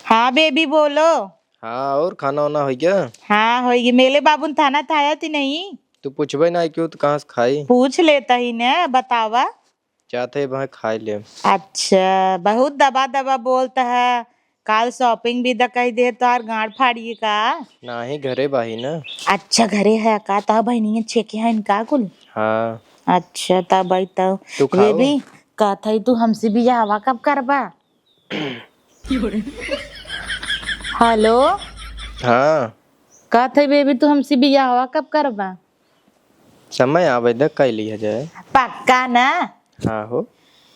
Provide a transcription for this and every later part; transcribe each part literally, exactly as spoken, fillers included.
हाँ बेबी, बोलो। हाँ, और खाना वाना होइ गया? हाँ, होइ गया। मेले बाबू ने थाना थाया थी नहीं? तू पूछबे ना क्यों, तो कहाँ से खाई? पूछ लेता ही ने, बतावा। जाते हैं भाई, खाई ले। अच्छा, बहुत दबा दबा बोलता है। काल shopping भी द कही दे, तोहार गांड फाड़िए का? नाही, घरे बाही ना। अच्छा, घरे है का? तो बहनिया छेके हैं इनका कुल? हाँ। अच्छा, तब आई तो। तू खाओ। बेबी, कहत है तू हमसे बियाहवा कब करबा? हेलो। हाँ। कहत है बेबी, तू हमसे बियाहवा कब करबा? समय आवे द, कई लिया जाए। पक्का ना? हाँ हो।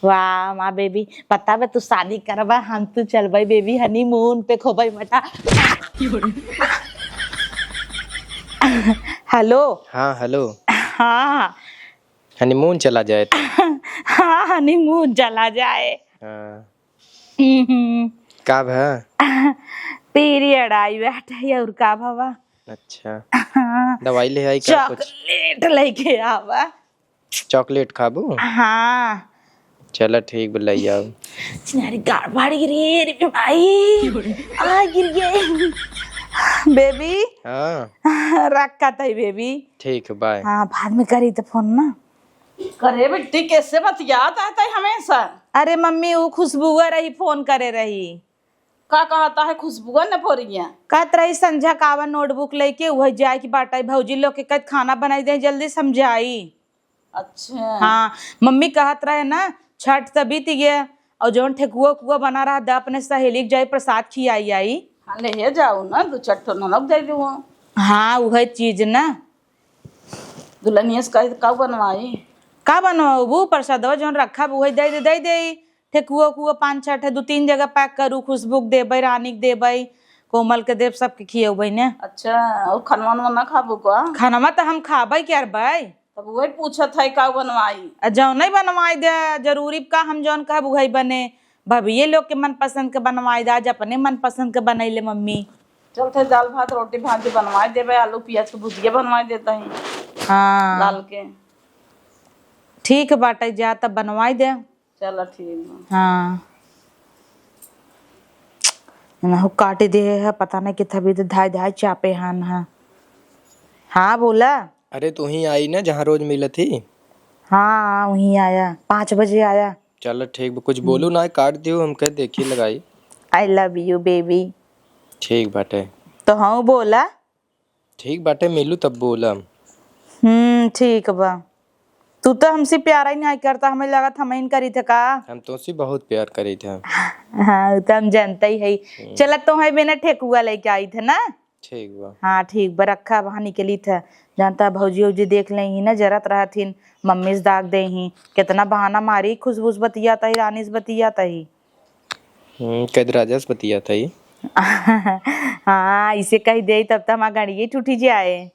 वाह, माँ बेबी, पता बा तू शादी करबा, हम तू चलबे बेबी honeymoon पे, खोबे मटा। हेलो। हाँ, हेलो। हाँ। Honeymoon चला जाए तो। हाँ, honeymoon चला जाए। हाँ। हम्म। का भा? Period आई बाटे, और का भवा? अच्छा। हाँ। दवाई ले आई का कुछ? Chocolate लेके आवा। Chocolate खाबू? हाँ। चला ठीक बा, ले आओ। चिनारी गाड़ बाड़ी रे, रे भाई। आ, गिर गए। बेबी। हाँ। रखा तई बेबी। ठीक है, bye। हाँ, बाद में करी तो फोन ना। करे बिट्टी, कैसे बतियात है तई हमेशा? अरे मम्मी, वो खुशबुआ रही, फोन करे रही। का कहता है खुशबुआ ने पोरिया? कहत रही संझा का आवा notebook लेके, वही जाए की बाटे, भौजी लोग के कहत खाना बनाई दे, जल्दी समझाई। अच्छा। हाँ, मम्मी कहत रहे ना, छठ त बीत गया, और जौन ठेकुआ उकुआ बना रहा, द अपने सहेली के जाई, प्रसाद खियाई आई। हाँ, ले हे जाओ ना, दो चार ठो ननद दे दो। हाँ, उहे चीज ना। दुल्हनिया से कही, का बनवाई? का बनवाबू? प्रसादवा जौन रखा, उहे दे दे, दे दे। ठेकुआ उकुआ पाँच छह ठे, दो तीन जगह pack करू, खुशबू के देबै, रानी के देबै, कोमल के देब, सबके खियौबै ने। अच्छा, और खानवा वानवा ना खाबू का? खानवा त हम खाबै के अरबै। तब वही पूछत है का बनवाई? आ, जौन नहीं बनवाई दे, जरूरी का हम जौन कहब उहै बने। भभिये लोग के मनपसंद के बनवाई दे, आज अपने मनपसंद के बनैले मम्मी। चलते दाल भात रोटी भाजी बनवाई देबै, आलू पियाज के भुजिया बनवाई देता ही। हाँ। लाल के। ठीक बाटे, जा तब बनवाई दे। चला ठीक बा। हाँ। नहु काट दे है, पता नहीं कितना भी धाय धाय चापे हन है। हाँ, बोला। अरे, तू ही आई ना, जहाँ रोज मिलत ही। हाँ, वहीं आया, पाँच बजे आया। चला ठीक बा, कुछ बोलू ना, काट दियो, हम कह देखी लगाई। I love you, baby। ठीक बाटे। तो हाँ, बोला। ठीक बाटे, मिलू तब बोलम। हम्म, ठीक बा। तू तो हमसे प्यार ही नहीं करता, हमें लगत हम ही करी थे का? हम तोसे बहुत प्यार करी थे। हाँ, वो तो हम जानते ही है। हम्म। चला, तो है बिना ठेकुआ लेके आई थे ना? ठीक बा। हाँ, ठीक बा, रखा, वहाँ निकली थे। जानता, भौजी उजी देख ले ही ना, जरत रहत हिन, मम्मी से दाग दे ही। कितना बहाना मारी, खुशबू से बतियाता ही, रानी से बतियाता ही। हम्म, कैद राजा से बतियात हई। हाँ, इसे कही दे तब तो हमार गाड़िए टूटी जाए।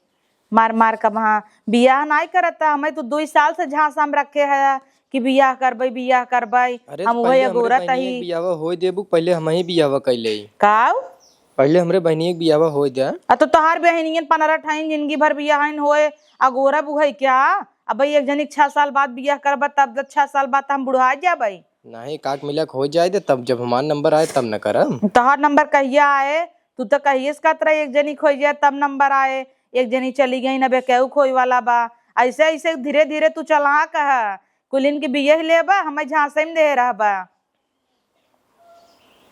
मार मार के वहाँ बियाह नाई करत, हमें तो दुई साल से झांसा में रखे है कि बियाह करबै, बियाह करबै। अरे, हम तो वही पहले हमरे अगोरत बहिनी हई। के बियाहवा होई देबू, पहले हम ही बियाहवा कैले। काऊ? पहले हमरे बहिनी के बियाहवा होई दे। आ तो तोहार बहिनियन पनरह ठाइन जिंदगी भर बियाहन होए, अगोरब उहै क्या? अब भाई एक जनी के छह साल बाद बियाह करबा, तब छह साल बाद हम बुढ़ा जाबै। नहीं, काट मिला के हो जाए दे, तब जब हमार नंबर आए तब न करम। तोहार नंबर कहिया आए? तू तो कहिए से कहत रहे एक जनी खोई जाए तब नंबर आए, एक जनी चली गई न, बेकेऊ खोई वाला बा। ऐसे ऐसे धीरे धीरे तू चला कह, कुलिन के बियह लेबा, हमें झांसे में दे रहबा।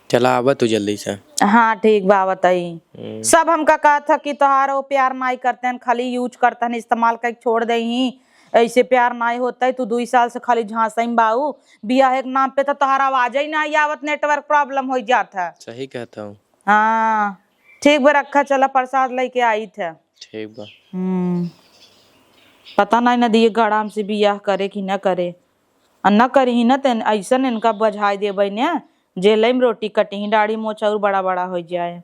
चला आवा तू जल्दी से। हाँ, ठीक बा, आवत हई। हम्म। सब हमका कहत ह कि तोहार वो प्यार नाई करते हैं, खाली use करते हैं, इस्तेमाल करके छोड़ दे ही। ऐसे प्यार नाई होता है, तू दुई साल से खाली झांसे में बाऊ। बियाह के नाम पे तो तोहार आवाज ही नाई आवत, network problem हो जात है। सही कहत हूँ। हाँ, ठीक बा, रखा, चला प्रसाद लेके आई थे। ठीक बा। हम्म, पता नहीं नदी गड़ा हमसे बियाह करे कि न करे। आ न करही न, त ऐसन इनका बझाई देबै ने, जेलई में रोटी कटही, दाढ़ी मोछ और बड़ा बड़ा हो जाए।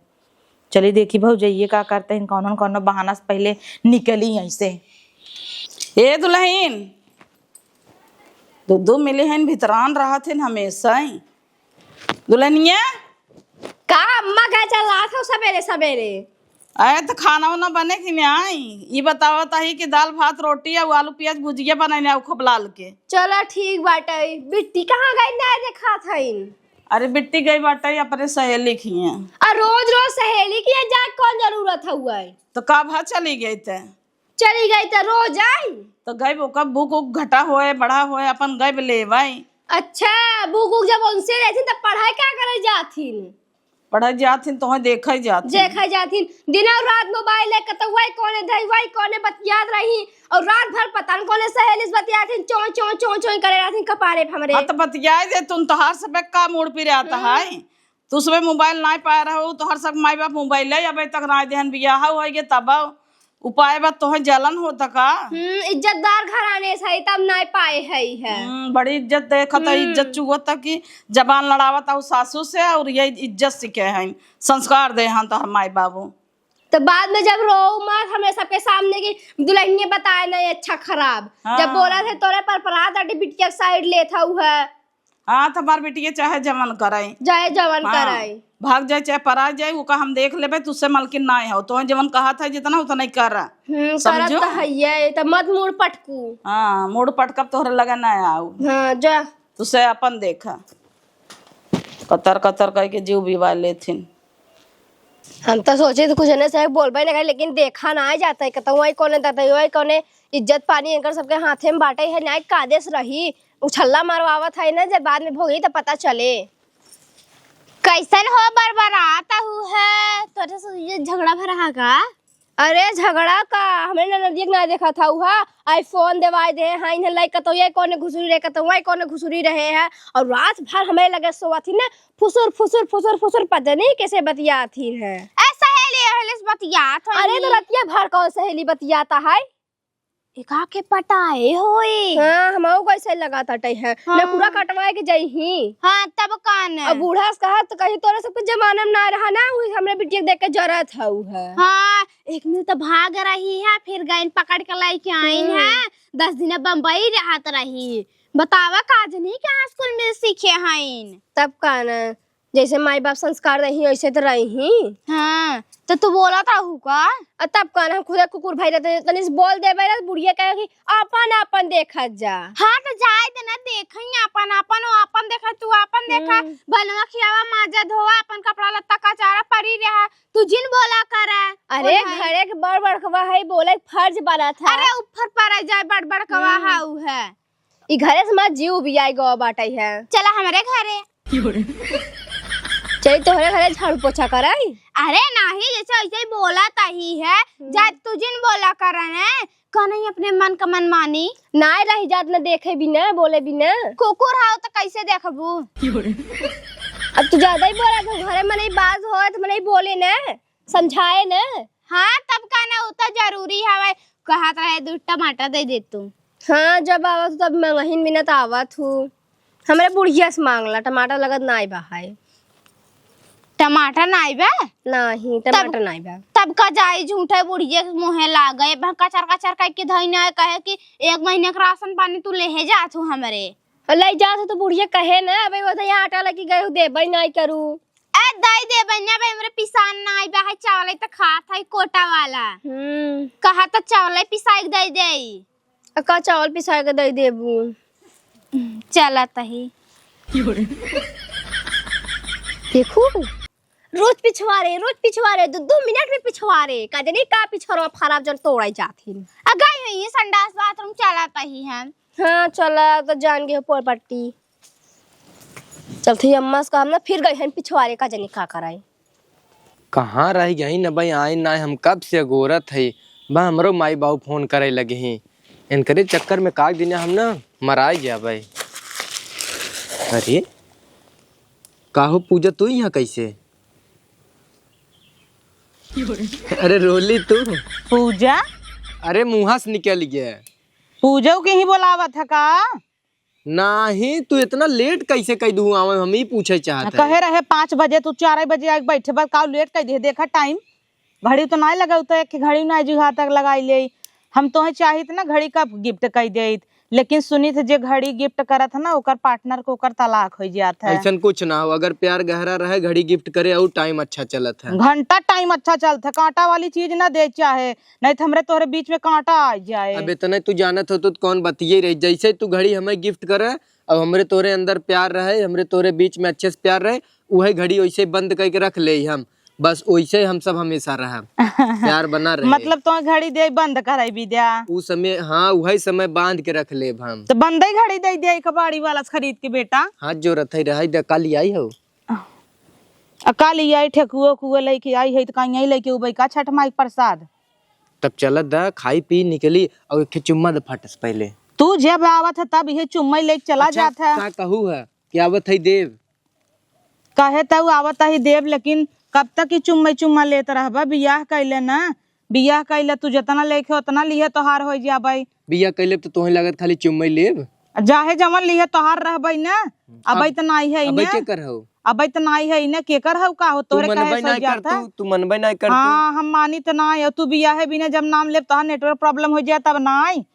चली देखी भौजइये का करते हैं, कौनो न कौनो बहाना से पहले निकली ऐसे। ए दुल्हन, दू दू मिले हैं, भितरान रहत हैं हमेशा ही। दुल्हनिया। का अम्मा, का चलात हो सबेरे सबेरे? अरे, तो खाना वाना बने कि नहीं? ई बतावत ही कि दाल भात रोटी और आलू प्याज भुजिया बनैने, और खूब लाल के। चलो, ठीक बाटे। बिट्टी कहाँ गई? नहीं देखात हईन। अरे बिट्टी गई बाटे अपने सहेली किहाँ। आ रोज रोज सहेली किहाँ जाए कौन जरूरत हउए? तो का भा चली गई ते? चली गई त रोज आई। तो गई ओकर बुक उक घटा होए, बढ़ा होए, अपन गई लेवाई। अच्छा, बुक उक जब उनसे रहथिन तब पढ़ाई का करे जाथिन? पढ़ाई जाथिन, तोहे देखे जाथिन। देखे जाथिन। दिन और रात मोबाइल है, कतौई कोने धई, वही कोने बतियात रही। और रात भर पता न कोने सहेली से बतियाथिन, चोंय, चोंय, चोंय, चोंय करे रहथिन कपारे पे हमरे। हाँ, तो बतियाए दे, तुम तोहार सब का मूड पिरात हम्म। है। तू सुबह मोबाइल नाय पाए रहो, तोहर सब माई बाप मोबाइल है, अबे तक नाय देहन, बियाह होइगे तब उपाय बा, तोहे जलन होता का? हम्म, इज्जतदार घराने से है, तब नाय पाए है, है। हम्म, बड़ी इज्जत देखत है, हम्म। इज्जत चुअत है कि जबान लड़ावत है सासू से, और ये इज्जत सीखे हैं, संस्कार दे हैं तोहर माई बाबू। तो बाद में जब रो मत हमरे सबके सामने कि दुल्हनिया बताए नहीं अच्छा खराब, हाँ। जब बोला थे तोरे पर परात अड्डी बिटिया के साइड लेत हऊ है। हाँ, तो हमार बिटिया चाहे जवन करे। चाहे जवन हाँ, करे। भाग जाए चाहे परा जाए, ओका हम देख लेबे, तुझसे मलकिन ना हो। तो जवन कहा था जितना उतना ही कर। हम्म, समझो? करत तो है ये, तो मत मुड़ पटकू। हाँ, मुड़ पटकब तोहरे लगे ना आऊ। हाँ, जा। तुझसे अपन देखा। कतर कतर कह के जीव बिवा लेथिन। हम तो सोचे तो कुछ एने से बोलबे ना करे, लेकिन देखा ना जाता है, कतौ वही कोने, ततौ वही कोने, इज्जत पानी एकर सबके हाथे में बाटे है, ना कादेश रही। उछल्ला मरवावत है ना, जब बाद में भोगी त पता चले। कैसन हो बरबरात हऊ है? तोरे से ये झगड़ा भरा है का? अरे झगड़ा का, हमरे ननदिया के ना देखा था उहा, iPhone देवाई दे, हाँ, इन्हें लाई कतौ ये कोने घुसुरी रहे, कतौ वही कोने घुसुरी रहे है, और रात भर हमें लगे सोवत ही ना, फुसुर, फुसुर, फुसुर, फुसुर, पता नहीं कैसे बतियात ही है। ए सहेली, अहले से बतियात होई। अरे तो रतिया भर कौन सहेली बतियाता है? एका के पटाए होई। हाँ, हमहू को ऐसे लगा ताटे है। हाँ। नखुरा कटवाए के जइही। हाँ, तब का न। अब बूढ़ा से कहा तो कहीं तोरे सबके जमाना में ना रहा ना, वही हमरे बिटिया के देख के जरत हऊ है। हाँ, एक मिल तो भाग रही है, फिर गइन पकड़ के लेके आइन हम्म। है, दस दिन बम्बई रहत रही। बतावा का जनी कहाँ स्कूल में सीखे हईन। तब का न, जैसे माई बाप संस्कार दही, वैसे तो रही। हाँ, तो तू बोलत रहू का? आ तब का ना, हम खुदे कुकुर भाई रहते, तनी से बोल देबे ना, बुढ़िया कहे कि आपन, आपन देखत जा। हाँ, तो जाए दे ना, देखई आपन, आपन, वो आपन देखा, तू आपन देखा, हम्म। बनवा खियावा, माजा धोवा, अपन कपड़ा लत्ता कचारा पड़ी रहा, तू जिन बोला करे। अरे, बोला है। घरे के बड़ बड़कवा है, बोले के फर्ज बनत है। अरे, ऊपर पड़ा जाए, बड़ बड़कवा हम्म। हाउ है। ई घरे से मत जीव बियाई गवा बाटई है। चला हमरे घरे। चली तोहरे घरे झाड़ू पोछा कराई। अरे नाही, जैसे ऐसे ही बोला तही है, हम्म। जा तू जिन बोला करन है, कहना ही अपने मन का मन मानी। नाय रही जात न देखे बिना, बोले बिना। कुकुर हाउ तो कैसे देखबू? अब तू ज्यादा ही बोला, तो घरे मनई बाज होए तो मनई बोले न। समझाए न। हाँ, तब का ना, उ त जरूरी हवे। कहत रहे, "दू टमाटर दे दे तू।" हाँ, जब आवत हूँ, तब मंगहिन बिना त आवत हूँ। हमरे बुढ़िया से मांगला, टमाटर लगत नाई बा है। टमाटर नाई बा? नाही, तब, टमाटर नाई बा। तब का जाई, झूठे बुढ़िया के मुँहे लागे, बा कचर कचर करके धइने कहे कि एक महीने के राशन पानी तू लेहे जात हूँ हमरे। ले जात हूँ तो बुढ़िया कहे ना, "अबे वो तो यहाँ आटा लेके गए हो, देबे नाई करू।" ए, दई देबे ना बे, हमरे पिसान नाई बा, है चावल है त खात है कोटा वाला। हम्म। कहा त चावल है पिसाई के दई देई। आ का चावल पिसाई के दई देबू? चला तही। देखू, रोज पिछवारे, रोज पिछवारे, दो, दो मिनट में पिछवारे। का जनी का पिछवारा फराब जन तोड़ाई जात ही। आ गई हुई संडास बाथरूम चला तही हम। हाँ, चला, तो जान गए पोर पट्टी। चलत ही अम्मा से कहम ना, फिर गई हन पिछवारे, का जनी का कराई। कहाँ रह गई न बई, आइन ना, हम कब से अगोरत है। बा, हमरो माई बाबू फोन करे लगे ही। इनकरे चक्कर में काग दिन हम ना मराए जाबे। अरे, काहो पूजा, तू यहाँ कैसे? अरे रोली तू। पूजा? अरे मुँहा से निकल गया। पूजा के ही बोलावत है का? नाही, तू इतना लेट कैसे कह दू आवे, हम ही पूछे चाहत है। कहे रहे पाँच बजे, तू चार बजे आके बैठे, बस का लेट कह दे। देखा टाइम, घड़ी तो नाही लगा, तो एक घड़ी नाही जुहा तक लगाई ले। हम तोहे चाहित ना घड़ी का गिफ्ट कह देत, लेकिन सुनित जे घड़ी गिफ्ट करत है ना, ओकर पार्टनर को ओकर तलाक हो जात है। ऐसन कुछ ना हो, अगर प्यार गहरा रहे, घड़ी गिफ्ट करे और टाइम अच्छा चलत है। घंटा टाइम अच्छा चलत है, कांटा वाली चीज ना दे चाहे, नहीं तो हमरे तोहरे बीच में कांटा आ जाए। अब इतने तू जानत हो तो कौन बतिये रही, जैसे तू घड़ी हमें गिफ्ट करे, अब हमरे तोरे अंदर प्यार रहे, हमरे तोरे बीच में अच्छे से प्यार रहे, उहे घड़ी वैसे बंद करके रख ले हम। बस वैसे हम सब हमेशा रहब, प्यार बना रहे। मतलब तो घड़ी दे बंद कराई भी द्या? उ समय, हाँ, उहे समय बांध के रख लेब हम। तो बंदे घड़ी दे द्या एक बाड़ी वाला से खरीद के बेटा। हाथ जोड़त है, रहे दे, काली आई हो। आ काली आई ठेकुओ कुओ लेके आई है, तो कहीं यही लेके उबई का छठ माई के प्रसाद? तब चलत दा, खाई पी निकली और एक ठे चुम्मा दे फट से पहले। तू जब आवत है तब ये चुम्मा लेके चला अच्छा, जात है। का कहू है कि आवत है देव? कहे त उ आवत ही देब, लेकिन कब तक ई चुम्मा चुम्मा लेत रहबा? बियाह कइले ना, बियाह कइले तू जतना लेखे ओतना लिहे तोहार होइ जाबइ। बियाह कइले त तोहे लागत खाली चुम्मा लेब? जाहे जवन लिहे तोहार रहबइ ना। अबइ त नाई है अबइ ना। केकर हउ? अबइ त नाई है ना, केकर हउ का हो? तू तोहरे कहे मनबइ से नाई कर जात है। तू, तू मनबइ नाई कर तू। हाँ, हम मानी त नाई, अउ तू बियाहे बिना जब नाम लेब तोहार network problem होइ जाए तब नाई।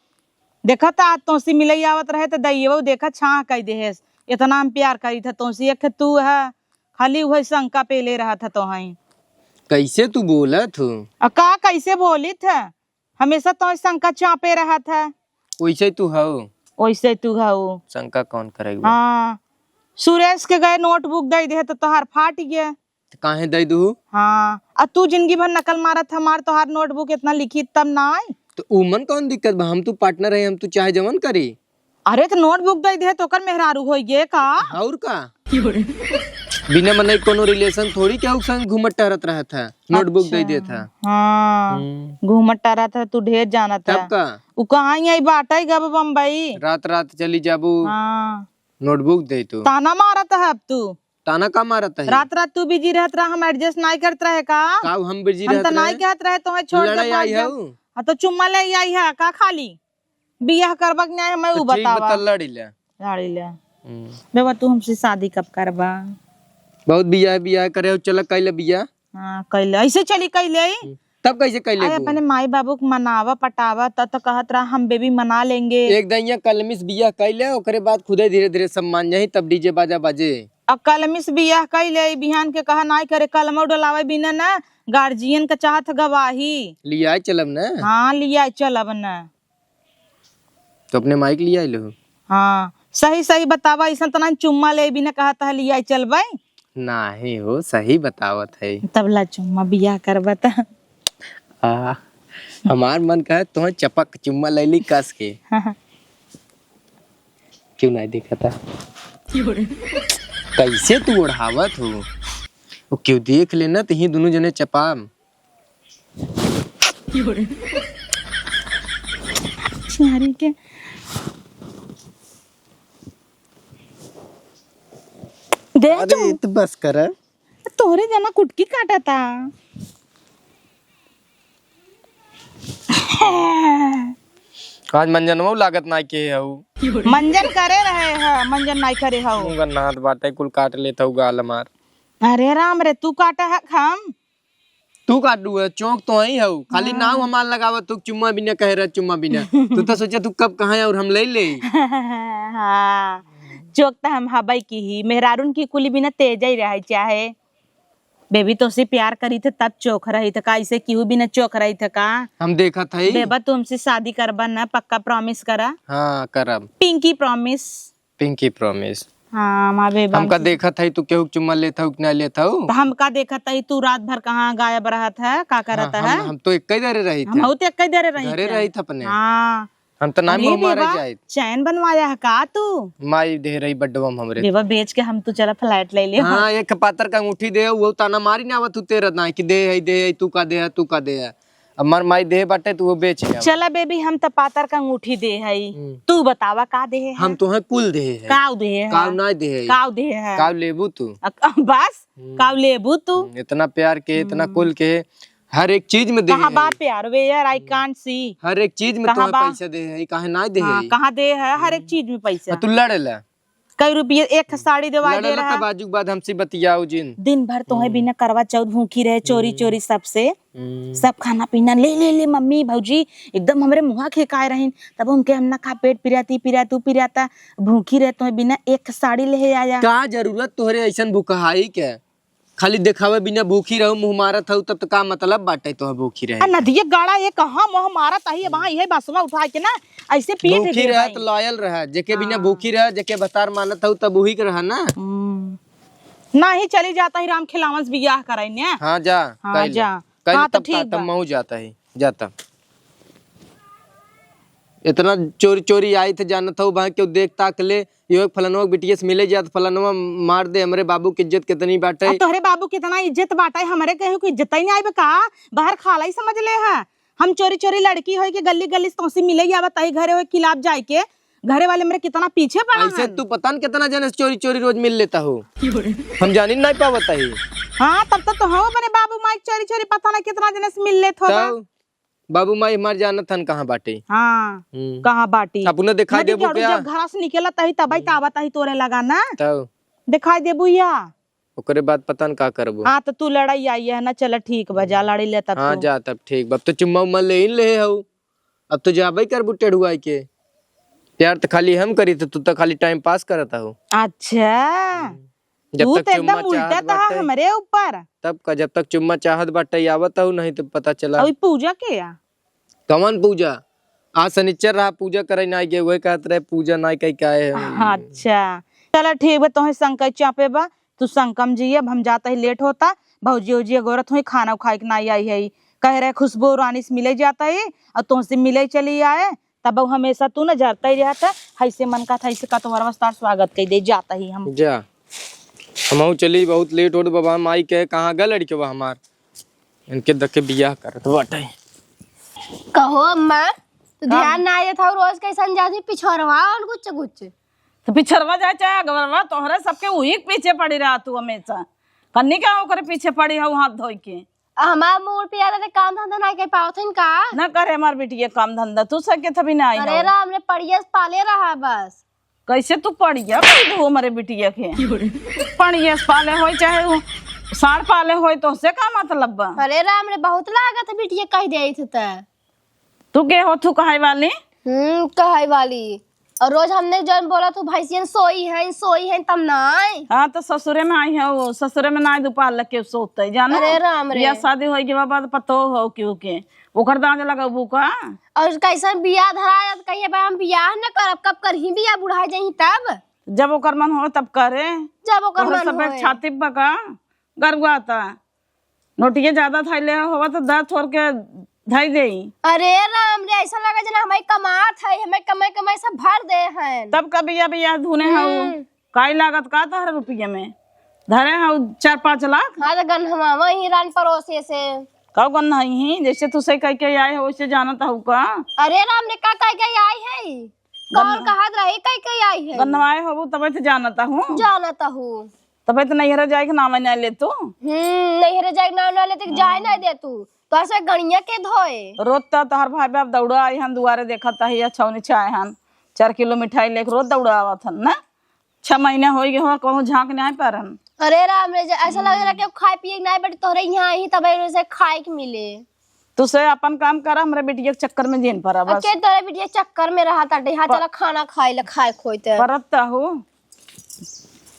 देखत आ तोसी मिलई आवत रहे त दइयवो देखत छाह कइ देहेस। एतना हम प्यार करित ह तोसी, एक तू ह, खाली उहइ शंका पेले रहत ह तोहई। कइसे तू बोलत हो? अ का कइसे बोलित ह? हमेसा तोहई शंका चापे रहत ह। ओइसे तू हउ। ओइसे तू हउ। शंका कौन करेगा? हाँ। सुरेश के गए notebook दइ देहे त तोहार फाटि गे। त काहे दइ दुहु? हाँ, आ तू जिंदगी भर नकल मारत, हमार तोहार notebook एतना लिखी तब नाई। त उमन कौन दिक्कत बा? हम तू partner है, हम तू चाहे जवन करी। अरे त notebook दइ देहे त ओकर मेहरारू होइ गे का? अउर का? बिना मनई कोनो relation थोड़ी केहू संग घूमत टहरत रहत ह, notebook दइ देत ह। हाँ, हम्म। घूमत टहरत ह, तू ढेर जानत ह। तब का? उ कहाँ ही आई बाटइ गब बम्बई। रात रात चली जाबू। हाँ। Notebook दइ तू। ताना मारत ह अब तू। ताना का मारत है? रात रात तू busy रहत रहा, हम adjust नाई करत रहे का? का हम busy हम रहत त नाई रहे? कहत रहे तोहे छोड़ के लड़ाई भाग आई जाब। हऊ? हाँ, तो चुम्मा ले आई है का खाली? बियाह करबा के नाई हमें उ तो ठीक बतावा। बता, लड़ी ले। लड़ी ले। हम्म। बेबा, तू हमसे शादी कब करबा? बहुत बियाह, बियाह करे हो, चल कइले बियाह। हाँ, कइले। ऐसे चली कइले। हम्म। तब कैसे कइले अरे, तू? अपने माई बाबू के मनावा, पटावा, तब तो कहत रहा, "हम baby मना लेंगे।" एक दइया कलमी से बियाह कइले, ओकरे बाद खुदे धीरे-धीरे सब मान जाही, तब DJ बाजा बाजे। अब कलमी से बियाह कइले, ई बिहान के कहा नाई करे, कलमो डोलावे बिना ना, guardian के चाहत गवाही। लियाए चलब ना। हाँ, लियाए चलब ना। तो अपने माई के लियाए लो। हाँ, सही सही बतावा, अइसन त ना चुम्मा ले बिना कहत है लियाए चलबे। नाही हो, सही बतावत है। तब ला चुम्मा बियाह करबा त। आ, हमार मन कहे तोहे चपक चुम्मा ले ली कस के। क्यों नहीं देखा था? कैसे तू ओढ़ावत हो? वो क्यों देख लेना, तो ही दोनों जने चपाम। सारी के दे अरे, तू। तो बस कर। तोहरे जना कुटकी काटा था। आज मंजनवा लागत नाई के हऊ। मंजन करे रहे ह, मंजन नाई करे हऊ। मुंह गन्नात बाटे, कुल काट लेत हऊ गाल हमार। अरे राम रे, तू काटा हक हम? तू काटू है, चौंक तो ही हऊ। खाली हाँ। नाव हमार लगावत तू, चुम्मा बिना कहे रह, चुम्मा बिना। तू तो सोचे तू कब कहाँ है और हम ले ले। हाँ, चौंक तो हम हबई की ही, मेहरारून की कुली बिना तेज ही रहे चाहे। बेबी तोसे प्यार करी थे तब चोख रही थे का, ऐसे केहू बिना चोख रही थे का? हम देखत हई। बेबा तू हमसे शादी करबा ना, पक्का promise करा। हाँ, करब। Pinky promise। Pinky promise। हाँ, माँ बेबा हमका हमसे देखत हई, तू केहू के चुम्मा लेत हऊ कि ना लेत हऊ? तो हमका देखत हई, तू रात भर कहाँ गायब रहत है, का करत हाँ, है? हम, हम तो एक ही दरे रही थे। हम तो एक ही दरे रही घरे थे। रही थे अपने। हाँ। हम तो ना अरे मुँह मारे बेबा, जाइत। चैन बनवाया है का तू? माई दे रही बड्डवा में हमरे। बेबा, बेच के हम तू चला flat ले ले। हाँ, एक पातर का अंगूठी दे, वो ताना मारी ना आवत तू तेरा ना कि दे है, दे है, तू का दे है, तू का दे है। अब मार माई दे बाटे, तू वो बेच ले। चला बेबी, हम त पातर का अंगूठी दे है। हम्म। तू बतावा का दे है? हम तोहे कुल दे है। काव दे है? काव ना दे है। काव दे है? काव लेबू तू? अ, अ, बस, हम्म। काव लेबू तू? हम्म, इतना प्यार के, इतना हम्म। कुल के, हर एक चीज में दे कहाँ है। बा प्यार? Where? I can't see। हर एक चीज में कहाँ तोहे बा? पैसा दे है, काहे ना दे हाँ, है? कहाँ दे है? हर एक हम्म। चीज में पैसा। आ, तू लड़े ला। कई रुपये एक साड़ी देवाई दे लड़े ला रहा। तब आजू के बाद हमसे बतियाओ जिन। दिन भर तोहे हम्म। बिना करवा चौथ भूखी रहे, चोरी हम्म। चोरी सबसे। हम्म। सब खाना पीना ले, ले, ले, मम्मी, भौजी एकदम हमरे मुँहा खेकाए रहीन। तब उनके हम ना खा, पेट पिराती, पिरातू, पिराता, भूखी रहे, तोहे बिना एक साड़ी ले आया। का जरूरत तोहरे ऐसन भुखहाई के? खाली देखावे बिना भूखी रहू, मुँह मारत हऊ, तब तो का मतलब बाटे तोह भूखी रहे? आ नदिये गाड़ा ये कहाँ मुँह मारत अही, वहाँ इहे बसवा उठा के ना ऐसे पीट भूखी दे रह भाई। तो लॉयल रह, जेके बिना हाँ। भूखी रह, जेके भतार मानत हऊ, तब उही के रह ना। हम्म। नाही चली जाता ही राम खिलावन से बियाह कराई ने। हाँ, जा, हाँ, कइले। जा। कइले हाँ, तो तब का, ठीक तब बा। मऊ जाता ही, जाता। इतना चोरी चोरी आई थे, जानत हऊ, वहाँ केहू देख ताक ले, यो एक फलनवा के बिटिया से मिले जात, फलनवा मार दे, हमरे बाबू के इज्जत कितनी बाटे। आ तोहरे बाबू कितना इज्जत बाटे, हमरे केहू के इज्जत ही नहीं आइबे का? बाहर खाला ही समझ ले है। हम चोरी चोरी लड़की होई के गली गली से तोसे मिले जावत आई, घरे होई खिलाफ जाए के, घरे वाले मेरे कितना पीछे पड़ा ऐसे है। तू पता न कितना जने से चोरी चोरी रोज मिल लेता हो, हम जानी नहीं पावत ही। हाँ, तब तो, तो हम अपने बाबू माई के चोरी चोरी पता ना कितना जने से मिल लेत होगा। तब बाबू माई हमार जानत हन कहाँ बाटे। हाँ, हम्म। कहाँ बाटी? अपने दिखाई नदी देबू के आड़ू क्या? जब घर से निकलत ही तबई त आवत ही तोरे लगा ना। तब दिखाई देबू या? ओकरे बाद पता न का करबू। हाँ, तो तू लड़ाई आई है ना, चल ठीक बा, जा लड़ी ले तब हाँ, तू। जा तब ठीक बा। अब तो चुम्मा उम्मा ले ही ले हऊ, अब तो जाबे करबू टेढ़ुआई के। प्यार तो खाली हम करी, तो तू तो खाली टाइम पास करत हऊ। अच्छा, हम्म। जब तू तक तो एकदम चुम्मा उल्टा चाहत था बाटे, हमरे ऊपर। तब का, जब तक चुम्मा चाहत बाटे, आवत हऊ, नहीं तो पता चला। अभी पूजा के या? कवन पूजा? आज शनिचर रहा, पूजा करे ना गए, वही कहत रहे पूजा ना कह के आए हैं। अच्छा, चला ठीक बा, तोहे संकट चापे बा, तू संकम जी, अब हम जाता ही, लेट होता। भौजी उजी अगोरत हुई, खाना खाए के ना आई है, कह रहे खुशबू रानी से मिले जाता ही और तुमसे मिले चली आए। तब हमेशा तू न जरता ही रहता, ऐसे मन का था, ऐसे का तुम्हारा मस्तार स्वागत कर दे जाता ही हम। जा, हमहू चली, बहुत लेट होत बाबा। माई कहे, "कहाँ गए लड़के बा हमार?" इनके दके बियाह करत बाटे। कहो अम्मा, तू का? ध्यान ना देत हऊ, रोज कैसन जाती पिछोरवा और गुच्चे गुच्चे। तो पिछोरवा जाए चाहे अगवरवा, तोहरे सबके उही के पीछे पड़ी रहा तू हमेशा। कन्नी का ओकरे पीछे पड़ी हऊ हाथ धोई के? आ हमार मूड पिया रहते काम धंधा नहीं कर पावत हन का? ना करे हमार बिटिया काम धंधा, तू सके थबी ना आई अरे हऊ। राम रे, पड़िया से पाले रहा बस। कैसे तू पड़िया कह दू हमरे बिटिया के? पड़िया से पाले होई चाहे उ साढ़ पाले होई, तोहसे का मतलब बा? अरे राम रे, बहुत लागत है बिटिया कह दे थे त। तू के हो तू कहाई वाली? हम्म, कहाई वाली। और रोज हमने जौन बोला तू भैंसियन सोई हैं, सोई हैं, तब नाई। हाँ, तो ससुरे में आई है वो, ससुरे में नाई दुपार लग के सोते, जानो? अरे राम रे। या शादी होई के बाद पतो हो क्यों के, ओकर दांज लगाबू का? और कैसन बियाह धराया, तो कहिए, "भाई, हम बियाह न करब, कब करही बियाह, बुढ़ाई जाई तब?" जब ओकर मन हो तब करे। जब ओकर तोहरे मन सब होए। छाती पे का गरुआ ता। नोटिये ज्यादा धइले होवा तो दस थोर के धइ देई। अरे राम रे, ऐसा लगा जना हमारी कमात है, हमें कमाई कमाई सब भर दे हैं। तब का बिया बिया धुने हऊ। हम्म। काई लागत का तोहरे रुपये में? धरे हऊ चार पाँच लाख। हाँ, तो गन्हवा वही रान पड़ोसे से। का गन्हई ही? जैसे तू से कह के आए हो, वैसे जानत हऊ का? अरे राम रे, का कह के आई है? कौन गन्हवा। कहत रही कह के आई है? गन्हवाए होबू तबे तो जानत हूँ। जानत हूँ। तबे तो नैहरे जाए के नाम नहीं ले तू। हम्म, नैहरे जाए के नाम ना लेते, जाए ना दे तू। तो ऐसे गणिया के धोए। रोज तो तोहर भाई बाप दौड़ा आई हन, दुआरे देखत ही, या छौनी छाए हन, चार किलो मिठाई लेके रोज दौड़ा आवत हन ना। छह महीने हो गए हो, कहूँ झांक नहीं पारन। अरे राम रे, ऐसा लग रहा कि खाए पिए के नहीं, बट तोहरे यहाँ आई तबे से खाए के मिले। तू से अपन काम करा, हमरे बिटिया के चक्कर में जिन पड़ा बस। के तोरे बिटिया चक्कर में रहा ताटे, हाँ, प- चला खाना खाए ले, खाए खोते। परत हो।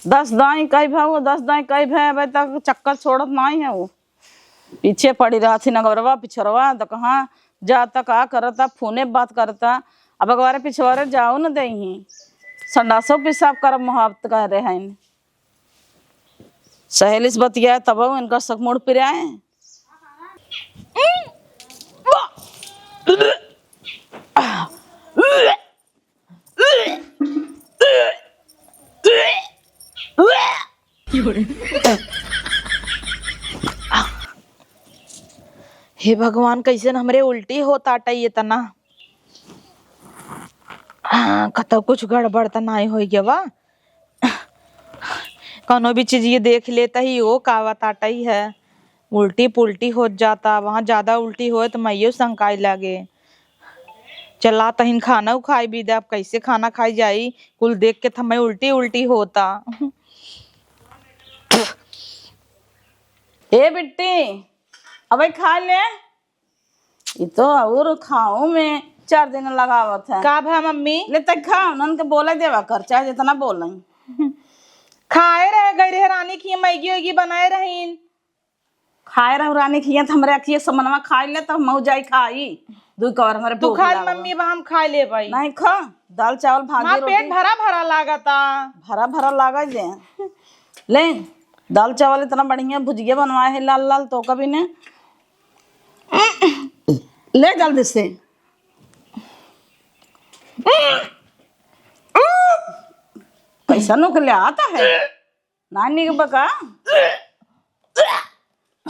दस दाई कई भा वो, दस दाई कई भा, अबे तक चक्कर छोड़त नाई है वो। पीछे पड़ी रहत ही नगरवा, पिछरवा, तो कहाँ जाता, का करता, फोने बात करता। अब अगवारे पिछवारे जाओ न देही। संडासो पेशाब करब मोहब्बत कह रहे हैं। सहेली से बतियाए तब इनका सक मुड़ पिराए। हे भगवान, कैसे न हमरे उल्टी होत आटै इतना। हाँ, कतौ कुछ गड़बड़ त नाई होइ गवा। कौनो भी चीज ये देख लेता ही, वो का बताटई है, उल्टी पुल्टी होत जाता। वहाँ ज्यादा उल्टी होए त मइयो संकाई लागे। चला तहिन खाना खाई भी दे, अब कैसे खाना खाई जाई, कुल देख के त हमें उल्टी उल्टी होता। ए बिट्टी, अबे खा ले। ई तो और खाओ में चार दिन लगावत है। का भा मम्मी? ले तक खा, उन्हन के बोले देवा कर, चाहे जितना बोलें। खाए रहे, गई रहे रानी खिया, मैगी वैगी बनाए रहीन। खाए रहू रानी खिया, त हमरे अखिए समनवा खाए ले, त हमहू जाई खाई। दू कवर हमरे तू भूख खा ले लागल। मम्मी, बा हम खा लेबई। नहीं खा, दाल चावल भाजी माँ, रोटी। पेट भरा भरा लागता। भरा भरा लागे जे। ले, दाल चावल इतना बढ़िया भुजिया बनवाए है लाल लाल, तो कभी ने। ले जल्दी से। कैसा नुक ले आता है? नानी के बका?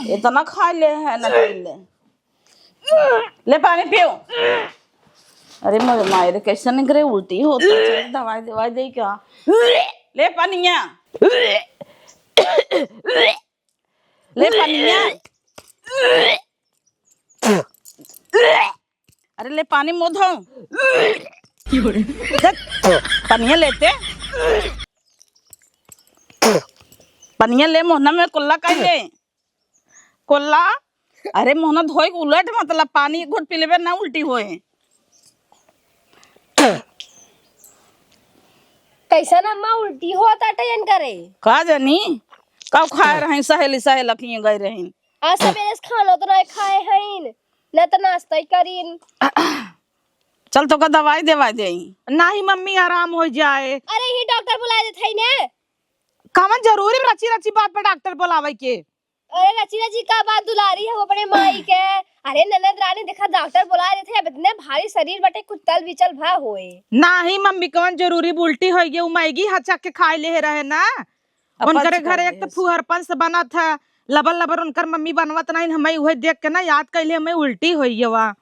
इतना खा ले है ना पहले। ले पानी पियो। अरे मोरे माई रे, कैसे निकरे उल्टी होता है? दवाई, दवाई दे क्या? ले पानिया। ले पानिया। अरे ले पानी मुँह धो। देख, पनिया लेते। पनिया ले, मोहना में कुल्ला काहे ले? कुल्ला? अरे मोहना धोए के उलट, मतलब पानी एक घूंट पी लेबे ना उल्टी होए। कैसन अम्मा उल्टी होत आटे इनकरे? का जानी, का खाए रही, सहेली सहेलक हियाँ गए रही। आज सवेरे से खानो तो नहीं खाए हईन, न तो नाश्ता ही करीन। चल तोका दवाई देवाई देई। नाही मम्मी, आराम हो जाए। अरे ही डॉक्टर बुलाए देत हई ने। कवन जरूरी रची रची बात पर डॉक्टर बुलावे के? अरे रची रची का बात दुलारी है वो अपने माई के। अरे ननद रानी देखा डॉक्टर बुलाए देत है, अब इतने भारी शरीर बटे कुछ तल बिचल भा होए। नाही मम्मी, कवन जरूरी उल्टी होई गई, उ मैगी हचक के खाए ले रहे ना। अपन उनकरे से घर कर एक तो देस। फुहरपन से बनत है, लबर लबर उनकर मम्मी बनवत नहीं, हमें उहे देख के ना याद कैले हमें उल्टी होई गवा।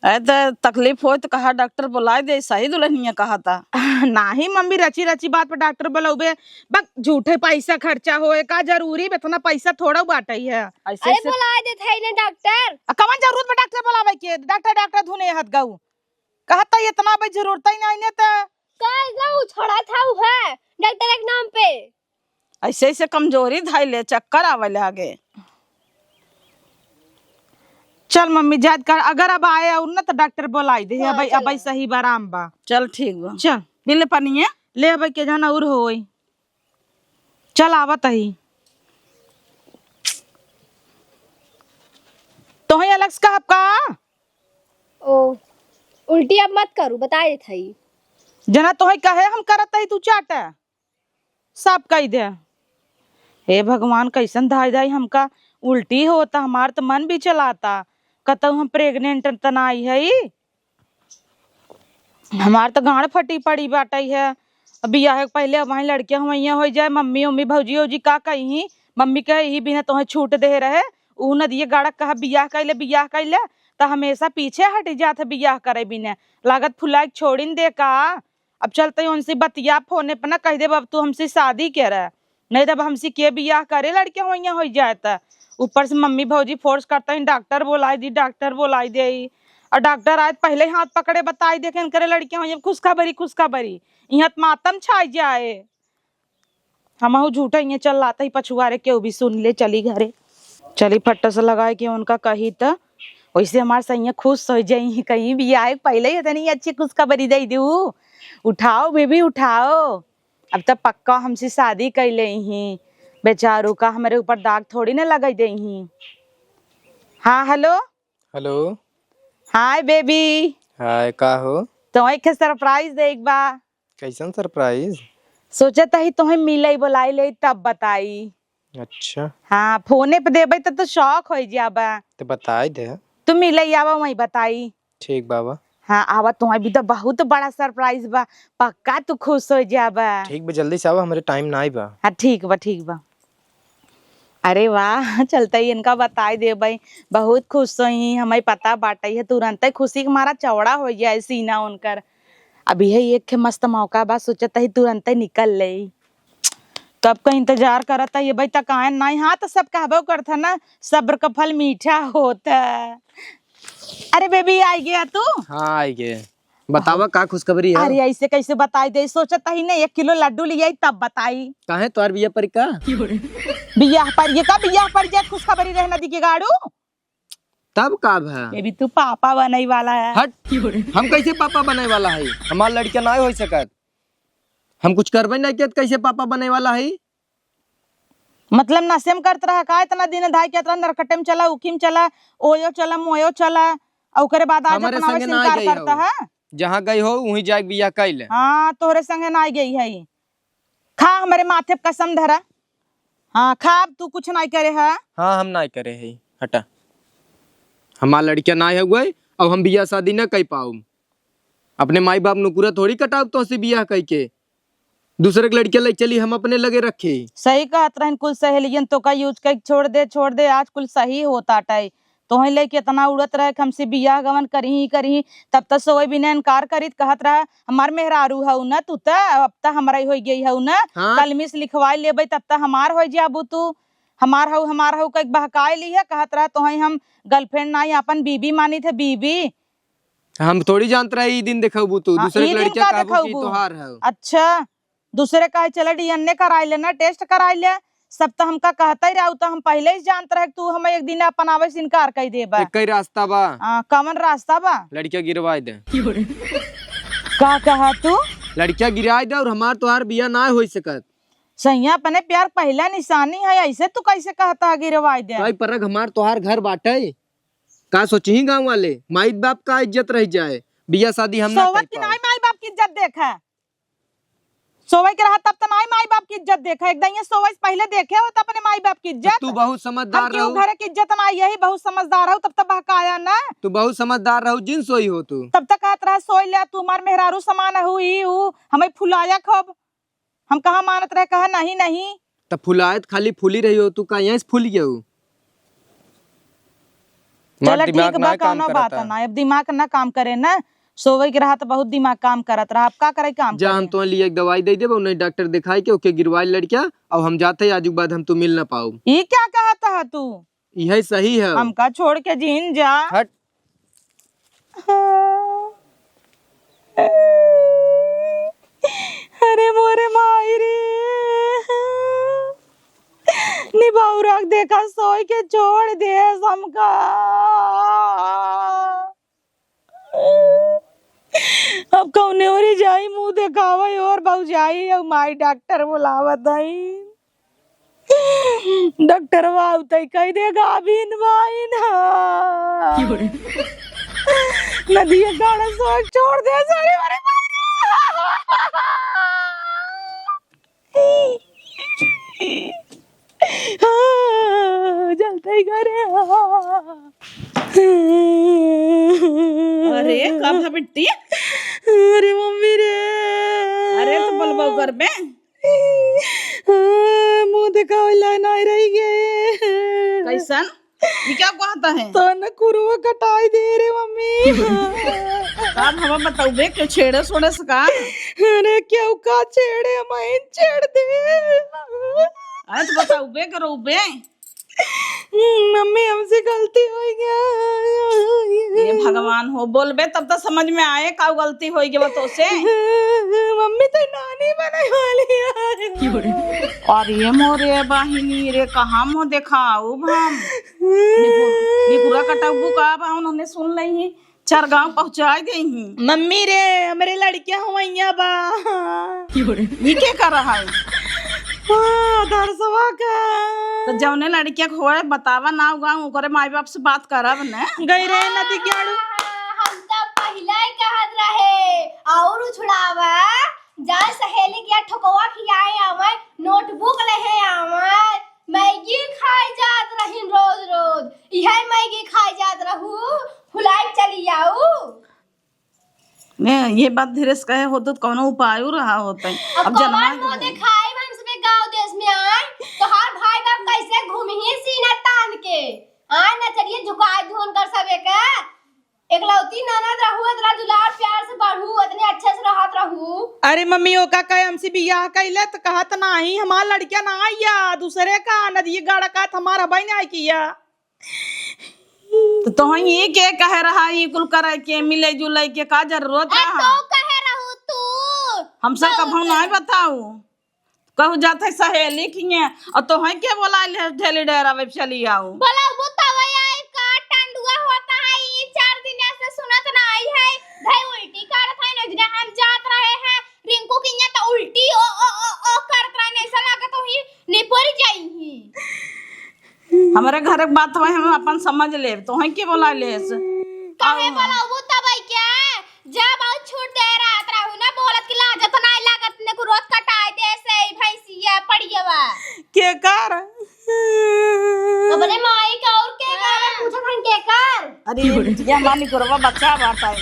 अरे त तकलीफ होए त कहा डॉक्टर बुलाए दे, सही दुल्हनिया कहा था। नाही मम्मी, रची रची बात पर डॉक्टर बुलाउबे, बक झूठे पैसा खर्चा होए, का जरूरी बा इतना पैसा थोड़ा बाटे है। ऐसे अरे ऐसे बुलाए देत है ने डॉक्टर। आ, कवन जरूरत बा डॉक्टर बुलावे के? डॉक्टर डॉक्टर धुने हत गऊ। कहत त इतना बे जरूरत ही नहीं ने त। का गऊ छोड़ा था उ है डॉक्टर एक नाम पे। ऐसे ऐसे कमजोरी धाई ले, चक्कर आवे लागे। चल मम्मी, जात कर, अगर अब आए और ना तो डॉक्टर बुलाई दे। हाँ, अबे, चल। अबे सही बा, आराम बा। चल ठीक बा। चल। पी ले पनिया। ले अबे के जाना और होई। चल आवत ही। तोहे अलग से कहब का? ओ, उल्टी अब मत करू, बताए देत हई। जना तोहे कहे हम करत हई, तू चाटा। सब कही दे। हे भगवान, कैसन धाई धाई हमका उल्टी होता, हमार त मन भी चलाता, कतौ हम pregnant त नाई हई। हमार त गांड फटी पड़ी बाटई है। अब बियाह के पहिले अब वहीं लड़किया हुआइया होइ जाए, मम्मी उम्मी भौजी औजी का कही, मम्मी के यही बिना तोहे छूट दे रहे, ऊ नदिये गाड़क कहा बियाह कैले, बियाह कैले, त हमेशा पीछे हटी जात है बियाह करे बिना, लागत फुलाए के छोड़िन दे का। अब चलते उनसे बतिया फोने पे ना कह देब, अब तू हमसे शादी करे, नहीं तब हमसे के बियाह करे, लड़के होइया हो जाए त। ऊपर से मम्मी भौजी force करता ही, "डॉक्टर बोलाई दी, डॉक्टर बोलाई दे।" और डॉक्टर आए त पहले ही हाथ पकड़े बताई देखे करे लड़के होइया, "खुशखबरी, खुशखबरी।" यहाँ त मातम छाई जाए। हमहू झूठा इहाँ चल लात ही पछुआरे, केहू भी सुन ले, चली घरे। चली फट्टा से लगाए के उनका कही त, वैसे हमार सैया खुश हो जाई, कहीं भी आए, पहले ही इतनी अच्छी खुशखबरी दे दू। उठाओ बेबी, उठाओ, अब त पक्का हमसे शादी कैले ही, बेचारू का हमरे ऊपर दाग थोड़ी ना लगाई दे ही। हाँ, hello. Hello. Hi baby. Hi, का हो? तो एक surprise दे एक बा। कैसन surprise? सोचत ही तोहे मिलई बोलाई ले तब बताई। अच्छा। हाँ, फोने पे देबे त तू shock हो जाबा। तो बताई दे। तू मिलई आवा वहीं बताई। ठीक बाबा। हाँ, आवा, तोहे भी तो बहुत बड़ा surprise बा, पक्का तू खुश हो जाबा। ठीक बा, जल्दी से आवा, हमरे time नाई बा। हाँ, ठीक बा, ठीक बा। अरे वाह, चलते ही इनका बताई देबे, बहुत खुश होई, हमें पता बाटे है, तुरंते खुशी के मारा चौड़ा हो जाए सीना उनकर। अब यही एक ठे मस्त मौका बा, सोचत ही तुरंते निकल ले। कब का इंतजार करत है ये भाई, तक आए नहीं। हाँ, तो सब कहबो करत है ना, सब्र का फल मीठा होता है। अरे बेबी, आई गया तू? हाँ, आई गए। बतावा, का खुशखबरी है? अरे ऐसे कैसे बताई दे, सोचत ही ना एक किलो लड्डू ले आई तब बताई। काहे, तोहार बियाह परी का? बियाह पर ये का, बियाह पर जे खुशखबरी रहे नदी के गाड़ू। तब का भा? बेबी, तू पापा बने वाला है। हट, हम कैसे पापा बने वाला है? हमार लड़का ना हो सकत। हम कुछ करबे नहीं किया, तो कैसे पापा बने वाला है? मतलब नशे में करत रहा का? इतना दिन धाई कहत रहा, नरकटे में चला, उखी में चला, ओयो चला, मोयो चला, और ओकरे बाद आज हमारे अपना संगे से ना इनकार गई करता हो। है। जहाँ गई हो, वहीं जाके बियाह कर ले। हाँ, तोहरे संगे ना गई है। खा, हमारे माथे पे कसम धरा। हाँ, खा, अब तू कुछ नहीं करे है। हाँ, हम नहीं करे है, हटा। हमार लड़किया नहीं है गई, अब हम बियाह शादी ना कर पाऊँ। अपने माई बाप नुकुरा थोड़ी कटाउब तोहसे बियाह कई के। दूसरे के लड़किया ले चली, हम अपने लगे रखे। सही कहत रहन कुल सहेलियन, तो का यूज कई छोड़ दे, छोड़ दे, आज कुल सही होता टाई। तोहई लेके इतना उड़त रहे कि हमसे बियाह गवन करही, करही, तब त सोए बिना इनकार करीत कहत रहा, "हमार मेहरारू हऊ न तू त, अब त हमरा ही होई गई हऊ न, हाँ। कलमी से लिखवाई लेबे तब त हमार होई जाबू तू, हमार हऊ, हमार हऊ कह के बहकाए ली है," कहत रहा, "तोहई हम गर्लफ्रेंड नाई, अपन बीबी मानित है, बीबी।" हम थोड़ी जानत रहे ई दिन देखबू तू, हाँ, दूसरे ई के दिन लड़किया का कहबू कि देखबू? तोहार हऊ। अच्छा, दूसरे कहे चले डीएनए कराई ले ना, टेस्ट कराई ले, सब त हमका कहते ही रहू, त हम पहले ही जानत रहे कि तू हमें एक दिन अपन आवे से इनकार कर देबा। एक ही रास्ता बा। हाँ, कवन रास्ता बा? लड़किया गिरवाई दे। का कहा तू? लड़किया गिराई दे और हमार तोहार बियाह ना हो सकत। सैया अपने प्यार पहला निशानी है, ऐसे तू कैसे कहता है गिरवाई दे? कई परग हमार तोहार घर बाटे, का सोचही गाँव वाले? माई बाप का इज्जत रह जाए, बियाह शादी हम ना सोवत कर की पाओ। नाई माई बाप की इज्जत देखा, सोवे के रहा तब त नाई माई बाप की इज्जत देखा, एक दइया सोवे से पहले देखे हो त अपने माई बाप की तो इज्जत। तू बहुत समझदार हम क्यों रहू। घरे की इज्जत ना यही बहुत समझदार हो, तब त बहकाया ना। तू बहुत समझदार रहू, जिन सोई हो तू। तब तक कहत रहा सोई ले, तू हमार मेहरारू समान हऊ, ई ऊ, हमें फुलाया खूब। हम कहाँ मानत रहे, कहा नहीं, नहीं। त फुलाए त खाली फूली रही हो, तू का यहीं से फूल गयो? हमार चला दिमाग ठीक बा, ना काम कौनो बात करता। ना, अब दिमाग ना काम करे ना, सोवे के रहा त बहुत दिमाग काम करत रहा, अब का करे काम जा, हम करे? तो लिए एक दवाई दे देबो, नहीं डॉक्टर दिखाई के ओके गिरवाई लड़किया, अब हम जाते ही आजू के बाद हम तू मिल ना पाओ। ई क्या कहत है तू? यही सही है। हमका छोड़ के जिन जा। हट। अरे मोरे माई रे, निबाउरा के देखा सोई के छोड़ दे हमका। अब कौने ओरी जाई मुँह देखावे और भौजाई और माई डॉक्टर बुलावत हई। डॉक्टरवा उतई कह दे गाभिन बाइन हा। नदिया गाड़ा सोच छोड़ दे सारे मारे मारे। हाँ, जल्दी करे। अरे, का भा बिट्टी? अरे मम्मी रे। अरे, तो बलबऊ करबे। हाँ, मुँह देखावे ला नाई रही गए। कैसन? ये क्या कहता है? तो न कुरुआ कटाई दे रे मम्मी। का भवा बताउबे, क्यों छेड़े सोड़े से का? अरे क्यों का छेड़े, मैं छेड़ दे। अरे तो बताउबे करोबे। मम्मी हमसे गलती हो गया। हे भगवान हो, बोलबे तब तो समझ में आए का गलती हो गया तो से। मम्मी तो नानी बने वाली है। अरे मोरे बहिनी रे, कहाँ मुँह देखाउब हम? निकुर-, निकुरा कटबू का बा, उन्होंने सुन लई। चार गाँव पहुँचाई देही। मम्मी रे, हमरे लड़किया हुवैया बा। ई के कर रहा है? हाँ, दरसवा का। तो जौने लड़किया के होए, बतावा नाव गाँव, ओकरे माई बाप से बात करब ने। गई रहे नदी के आड़ू। हम तो पहिले ही कहत रहे, और उछड़ावा, जा सहेली के ठोकवा खियाए आवे, notebook लेहे आवे, मैगी खाए जात रहिन रोज रोज, इहे मैगी खाए जात रहू, फुलाई चली आऊ। ने, ये बात धीरे से कहे होत तो कौनो उपायो रहा होत है। अब अब जनवा कौन के मुँह होई। देखाई हम सबे गाँव देश में आए, तोहार भाई बाप कैसे घूमही सीना तान के? आए ना चलिए झुकाए धुन कर सबे के। एकलौती ननद रहू, इतना दुलार प्यार से बढ़ू, इतने अच्छे से रहत रहू। अरे मम्मी, ओका कहे हमसे बियाह कैले त कहत नाही, हमार लड़किया ना आइया, दूसरे का नदी गड़का त हमार हबई ना किया। तो तोहई ये के कहे रहा, ई कुल करे के, मिले जुले के का जरूरत ए, रहा? तो कहे रहू तू? हम सब तो कभू के। नहीं बताऊ। कहू जात है सहेली किए, और तोहई के बोलाइल है ढेली डेरा में चली आऊ। बोलाऊ तब आई का टंडुआ होता है, ये चार दिन से सुनत ना आई है, भाई उल्टी करत है, नजरे हम जात रहे हैं, रिंकू किए तो उल्टी घर के बात वही हम अपन समझ लेब, तोहई के बोलाइ लेस। काहे बोलाबू तब आई क्या? जब आउ छूट दे रहत रहू ना, बोलत कि लाजत नाई लागत, ने को रोज कटाई देसे भैंसिया पड़ियवा। के कर? अपने माई का और के कर? पूछत हन के कर? अरे, ये हमार निकुरवा बच्चा बात है,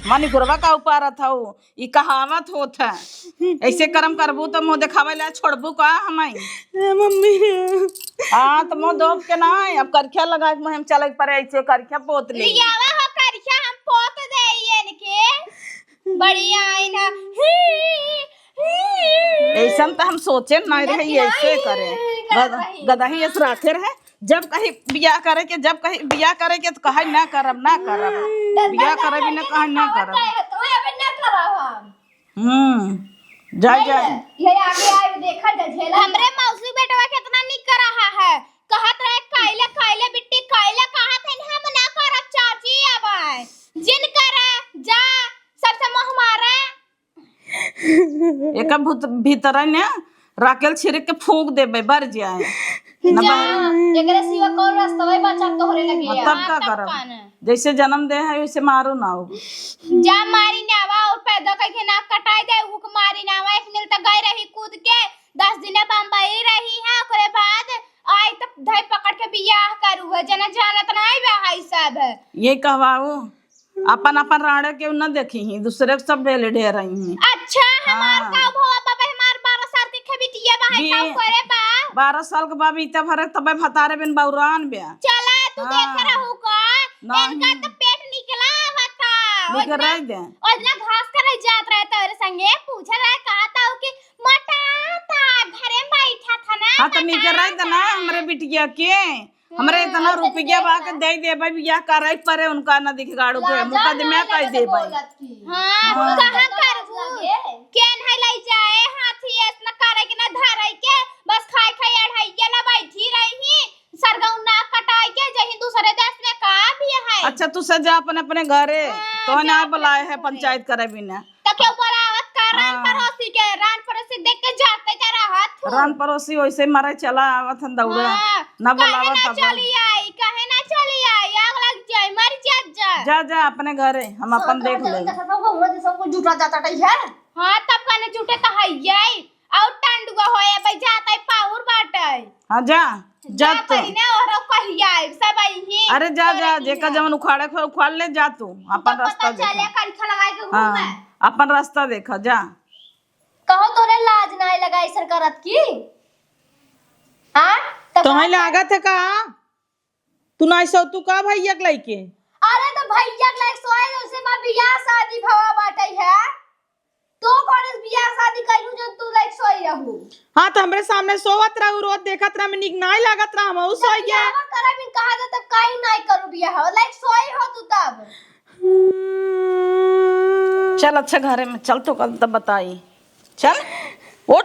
हमार निकुरवा का उपारत हऊ। ई कहावत होत है, ऐसे करम करबू त मुँह देखावे ला छोड़बू का हमई? ए मम्मी। हाँ, त मुँह दोब के ना, अब करखिया लगा के मुँह में चले के परे, ऐसे करखिया पोत ले। लियावा हो करखिया, हम पोत दे इनके। बढ़िया है ना। ऐसन त हम सोचे ना रहे, ऐसे करे। गद-, गदही ऐसे राखे रहे। जब कही बियाह करे के, जब कही बियाह करे के, त कहे ना करब, ना करब। बियाह करे भी ना, कहे ना करब। हम्म, जा, जा। ये आगे आए, देखा जा, झेला। हमरे मौसी बेटवा कितना निक कर रहा है, कहत रहे, "काइले, काइले बिट्टी, काइले," कहत है, "हम ना करब चाची, अब आए। जिन करे, जा, सबसे मुँह मारे।" एका भूत भीतर है ने, राकेल छिड़क के फूंक देबे, बर जाए। न जा, बा- एकरे सिवा कौन रास्ता भाई बचा तोहरे लगे हाँ, यार? तब का हाँ, तब करब? का ना? जैसे जन्म दे है, वैसे मारो ना हो। जा मारी नावा और पैदा करके नाक कटाई दे, हुक मारी नावा। एक मिल तक गई रही कूद के, दस दिन बम्बई रही है, ओकरे बाद आई तब धई पकड़ के बियाह करू है, जना जानत नहीं बा है सब। ये कहवाओ, अपन, अपन राड़े के न देखी ही, दूसरे के सब बेले ढेर रही ही। अच्छा, हमार हाँ। का भवा बाबा, हमार बारह साल के खेबिटिया बा, है बी-, का करे बा? बारह साल के बा, बीता भरे तबे भतारे बिन बौरान बे। चला, तू हाँ। देख रहू का? नहीं। इनका तो पेट निकला होता। निकल ओतना, रही दे। ओतना घास करे जात रहे तोरे संगे, पूछे रहे, कहा था कि मोटा था, घरे में बैठा था ना, हाँ, तो मोटा निकल रही दे ना था। हमरे बिटिया के। हमरे हाँ, इतना रुपया बा के दे देबे, बियाह करे परे उनका न दिखे गाड़ू के, लाजा मुकदमा नहीं कर लगे देबे। बोलत की। हाँ, हाँ। कहाँ करबू? लगे। केन है लई जाए हाथी, ऐसना करे के ना धरे के, बस खाए खाए अढ़ाइया ला बैठी रही, सरगौना कटाई के जही दूसरे देश में का भी है। अच्छा, तू से जा अपने, अपने घरे, हाँ, तो ना जा अपने बुलाए अपने है घरे। पंचायत करे बिना। त केहू बोलावत का रान हाँ। पड़ोसी के? रान पड़ोसी देख के जाते जा रहत हूँ। रान पड़ोसी वैसे मरे चला आवत हन दौड़ा। हाँ, ना काहे बोलावत ना तब। चली आई, काहे ना चली आई? आग लग जाए, मर जात जा। जा, जा अपने घरे, हम अपन देख लेब। सबको हुआ जे सबको जुटा जाता है। हाँ, तब काने जुटे त है यही। और टंडुआ होए, भाई जाता है पाहुर बाटे। हाँ, जा। जा जा तू। तई ने और कहिया आइब, सब आई ही अरे जा, तोरे जा, की जेका है। जवन उखाड़े के उखाड़ ले, जा तू, अपन तो रास्ता पता चले देखा। करिखा लगाए के हाँ, घूमे। अपन रास्ता देखा, जा। कहो तोरे लाज नाई लगाई सर करत की? हाँ? तो तोहे का लागत है का? तू नाई सो, तू का भैया के लइके? अरे तो भैया के लइके सोए, जैसे बा बियाह शादी भवा बाटे है। तो कौन इस बियाह शादी कइलू जो तू लाइक सोई रहू? हाँ, तो हमरे सामने सोवत रहू, रोज देखत रह, में निक नाई लागत रह, हमहू सोई गया। बियाह करब, इन कहा जाता, काई नाई करू बियाह, लाइक सोई हो तू तब। चल, अच्छा, घरे में चल, तो कल तब बताई। चल, उठ।